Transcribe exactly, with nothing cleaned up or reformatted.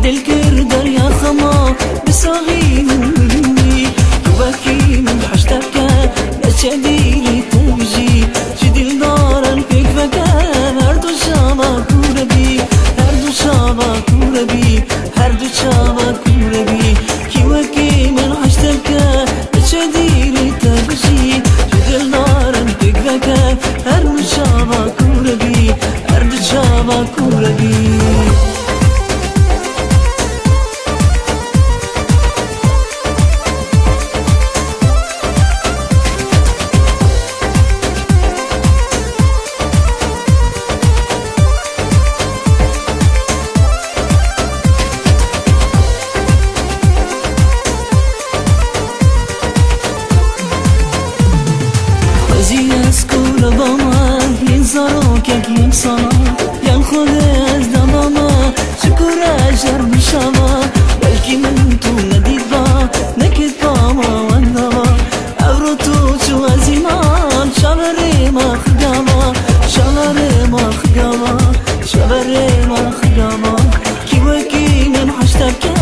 Dil kir derya xema, bi saxî min bî. Tu wekî min heşte bike, neçe dîrî te bijî. Ji dildaran pêk veke, her du çava kûr bî, her du çava kûr bî, her du çava kûr bî. Kî wekî min heşte bike, neçe dîrî te bijî. Ji dildaran pêk veke, her du çava kûr bî, her du çava kûr bî. Xwezî ez ku li ba me, yên zarokek yên sala, yan xwe de ez da ba me, ji ku re jer bişava, belkî min tu nedît ba, nekit ba me wenda ba. Evro tu çû ezîman, çaverê me xigava, çaverê me xigava, çaverê me xigava. Kî wekî min heşte bike,